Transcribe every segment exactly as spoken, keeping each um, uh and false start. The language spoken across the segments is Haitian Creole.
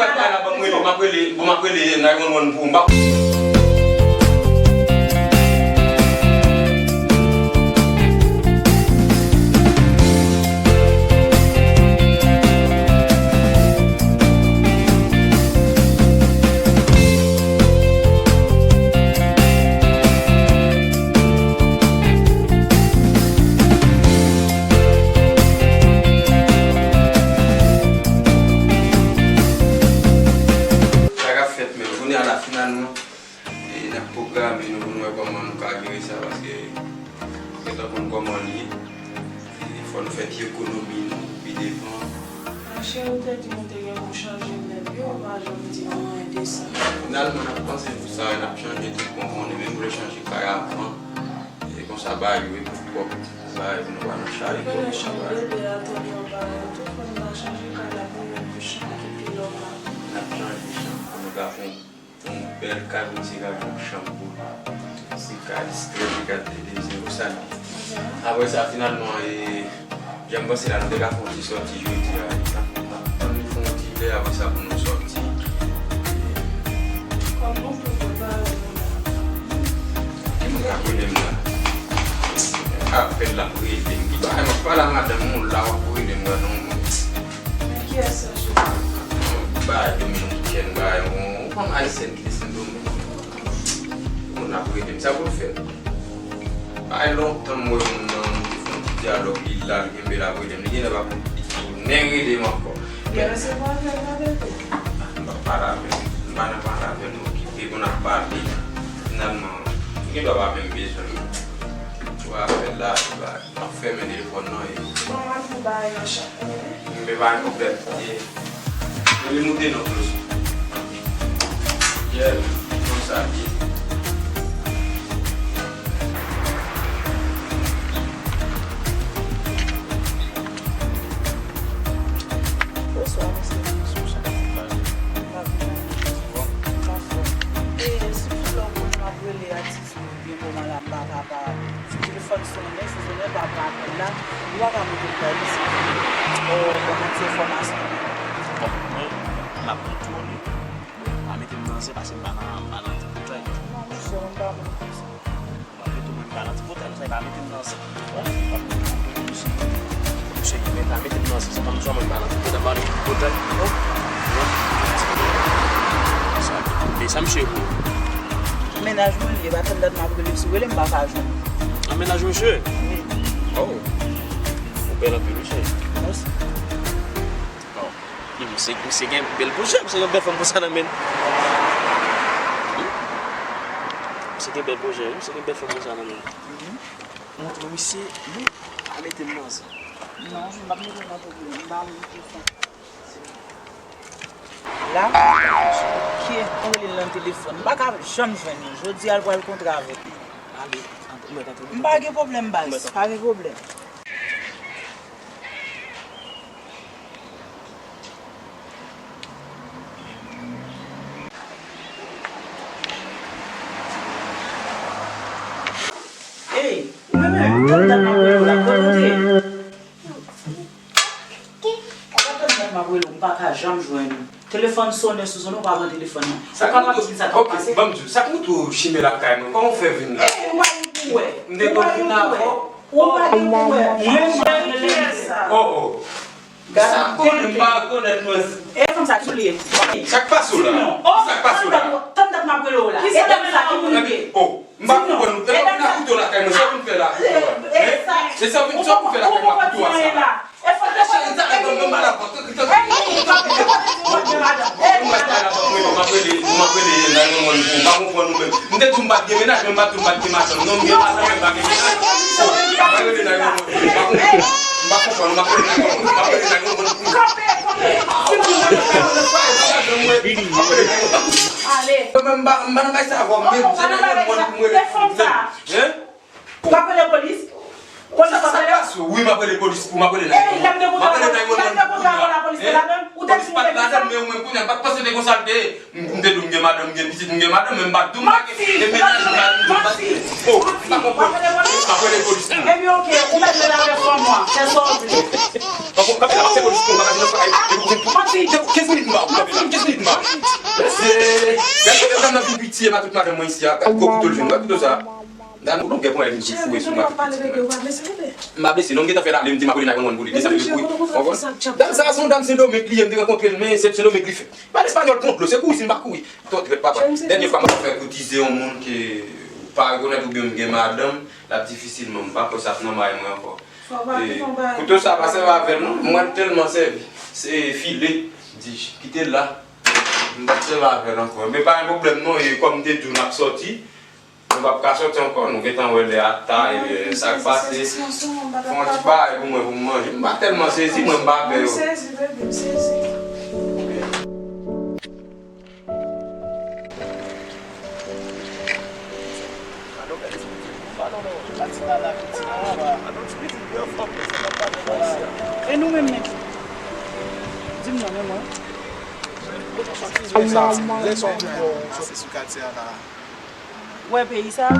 Bagay la, ban m rele, m ap rele, bon, m ap rele nine one one pou m pa. Sa k ap fèt menm, kounye a la finalman, e, n ap pwograme nou pou nou wè kòman nou ka jere sa, paske gentan konn kòman l ye. E, fò nou fè ti ekonomi nou pi devan. Monchè, ou te di nou te gen pou chanje mèb yo, ou pa janm di nou anyen de sa. Finalman, n ap panse pou sa, n ap chanje tout bon, konnen menm vle chanje kay avan. E konsa, bagay yo e pou pwòp, bagay pou nou pa nan chay, pwòp, bagay. Chanm de de a, tonton, bagay yo tou, fò nou ta chanje kay la pou yon chanm ki pi nòmal. N ap chanje chanm pou nou ka fè yon, yon bèl kay, pou misye ka gen yon chanm pou li. Se kay strèt li ka te dezire pou sa li. Apre sa, finalman, e, jan m panse la, nou te ka fè yon ti sòti jodi a. N ap, n ap tann li fè yon ti lè, apre sa, pou nou sòti. Kòman pou prepare nou la? Ki moun k ap rele m la? Apèl la ap rele m. Ki bagay, m ap pale a madanm ou la, w ap rele m la, non, mwen. Men kiyès sa sou? Bay Dominikèn, bay yon fanm ayisyèn ki te Sendomeng. Moun ap rele m, sa pou l fè? Bay lontan m wè moun nan, nou te fè yon ti dyalòg, li la, li kenbe la, rele m. Li genlè pa konn, li tounen rele m ankò. Gen resevwa apèl la, bebe? M pa pale avè l. M pa nan pale avè l, m okipe, moun ap pale. Finalman, li gendwa pa menm bezwen m. Ou apèl la, li pa M ap fèmen telefòn nan e. Bon, m ap di w bagay nan chat, tande? Men pa gen pwoblèm. E, nou li moute non, Claude. Yeah, konsa l ye. Bonswa, mesye. Sou chat. M ap vin. Bon. M ap fò. E, si w fè lè w konnen m ap rele atis. Ebyen, bon, mwen la, m pa ka pa. Si telefòn sonnen, si sonnen pa pran apèl la, ou pa ka moute m bay li, se fini. O, bon, bon, ti enfòmasyon. Bon, mwen, m ap kontwole. Pa mete m nan zen, paske m pa nan, m pa nan ti potay. Non, monchè, m pa moun konsa. M ap kontwole, m pa nan ti potay, sa pa mete m nan zen. Bon, m ap kontwole, mesye. Mesye, men pa mete m nan zen, se pa m sòlman m pa nan ti potay, m pa nan ti potay. Bon, bon. E sa misye ye pou ou? Mennaj mwen li ye, pa fè dat m ap rele, si w rele m pa ka jwenn ou. An, mennaj misye? Wi. Oh. Ou bèl anpil, wi, cheri. Mèsi. Oh. Misye, misye gen bèl pwojè, misye gen bèl fanm konsa nan men l. Misye gen bèl pwojè, wi, misye gen bèl fanm konsa nan men l. Montre misye, wi, pa mete m nan zen. Non, m p ap mete w nan pwoblèm, m pa moun konsa. La, ok, ou rele l nan telefòn. M pa ka janm jwenn li. Jodi a, l pral kontre avèk mwen. Ale, antre, mèt antre. M pa gen pwoblèm, baz. Pa gen pwoblèm. Ey, ou menm, menm, tann dat m ap rele w la, kote w te ye? Ou pa tann dat m ap rele w, m pa ka janm jwenn ou. Telefòn sonnen sou sonnen, ou pa pran telefòn nan. Ou kapab di m sa k ap pase? Ban m di w, sa k moute w chimè lakay mwen? Kòman w fè vin la? Ey, ou pa gen pou wè. M te konn vin avè w? Ou pa gen pou wè. Mwen, mwen, mwen. Oh, oh. Sa konnen, m pa rekonèt mwen. E fanm sa, ki sou li ye? Sa k pase w la? Sa k pase w la? Tann dat m ap rele w la. E dam sa, ki moun li ye? Oh. M pa konprann ou. E lè m vin ak kouto lakay mwen, sa w vin fè la ak kouto a? Hein? E sa w vin, sa w vin fè lakay mwen ak kouto a sa? E fò te cheri, sa e ban m mal ap pran. M ap rele, m ap rele nine one one pou ou. M pa konprann ou menm. M te di w m pa t gen mennaj, men m pa t di w m pa t gen madanm. Non, m gen madanm, men m pa gen mennaj. Oh, m ap rele nine one one pou ou. M pa konprann. M pa konprann ou. M ap rele nine one one. M ap rele nine one one pou ou. M ap rele nine one one. Ale. Mwen menm, m pa, m pa nan bay sa avè w. M gen, se nine one one pou mwen rele. Hein? Ou pa rele polis? Polis pa rele? Sa k pase w? Wi, m ap rele polis pou, m ap rele nine one one. Epi lè m te kontre avè w, lè m te kontre avè w, lapolis te ladan l? Ou te di m te bizan? Polis pa t ladan l, men ou menm kounye a, m pa t panse w te gon sa l te ye. M, m te di w m gen madanm, m gen pitit, m gen madanm, men m pa t di w m pa gen, gen mennaj, m pa, m pa t di w. Oh, m pa konprann. M ap rele polis pou. Epi oke, ou mèt rele avèk fanm ou a, fè sa w vle. Papa, papa, se polis pou, papa, se polis pou. Si, kenz minit m ba ou, kenz minit m ba ou. Mesye, gade kote dam nan vin pitiye matant madanm mwen isi a, gade gwo kouto l jwenn, gade kouto sa. Dam nan longè ponyèt vin foure sou matant pitit mwen. M pa blese non, m gentan fè l ale, m di Makolina konn wonn pou li desann pou li. Dam sa a se yon dam Sendomeng li ye, m te rankontre l, men se Sendomeng li fè. Pa espanyòl kont dlo, se kouri si m pa kouri. Tò trèt papa. Dènye fwa m ap fè koutize yon moun ke ou pa rekonèt oubyen m gen madanm, l ap difisil, men m pa kwè sa ap nan may mwen ankò. E, kouto sa pa sèvi avè l non, mwen tèlman sèvi. Se file, di kite l la. M p ap sèvi avè l ankò. Men pa gen pwoblèm non, e kòm m te di w n ap sòti, nou p ap ka sòti ankò, nou gentan wè lè a ta, e sa k pase. Fè yon ti bagay pou mwen, pou m manje. M pa tèlman sezi, mwen m pa pè yo. E nou menm menm? Di m non, men mwen. Lè sa w vin bò, w sòti sou katye a la. Wè peyi sa, m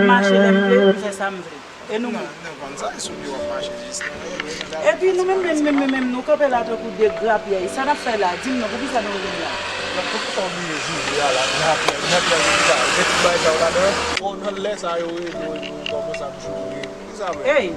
mache lè m vle, m fè sa m vle. E nou menm? Nan, nan konn sa, e sou pye w ap mache jis nan men. Epi nou menm, menm, menm, menm, menm, nou kanpe la tankou de grapyèy. Sa n ap fè la? Di m non, poukisa nou vin la? Donk, poukisa w bliye jije a la, grapyèy, grapyèy, poukisa? Gen tout bagay sa yo ladan? O, nan lè sa yo rele w epi w kòmanse ap joure. Poukisa menm? Ey!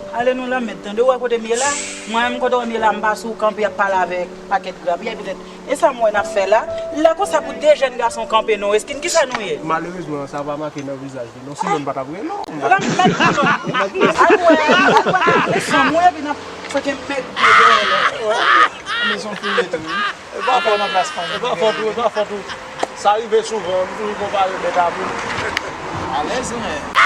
Ale nou lanmèd, tande, ou wè kote m ye la? Mwen menm kote w wè m ye la, m pa sou kanpe ap pale avèk pakèt grapyèy, petèt. E sa m wè n ap fè la? Lè konsa pou de jèn gason kanpe nou, eskin, kisa nou ye? Malerezman, sa pa make nan vizaj li non, sinon n pa t ap rele w. Lanmèd, non. Al wè, al wè, e fanm ou, epi n ap fè ke mèg dèyè la. Men se yon fim tou wi. E pa fòt ou, e pa fòt ou, e pa fòt ou. Sa rive souvan, m toujou konpare mèt a moun. Alèz, wi, men.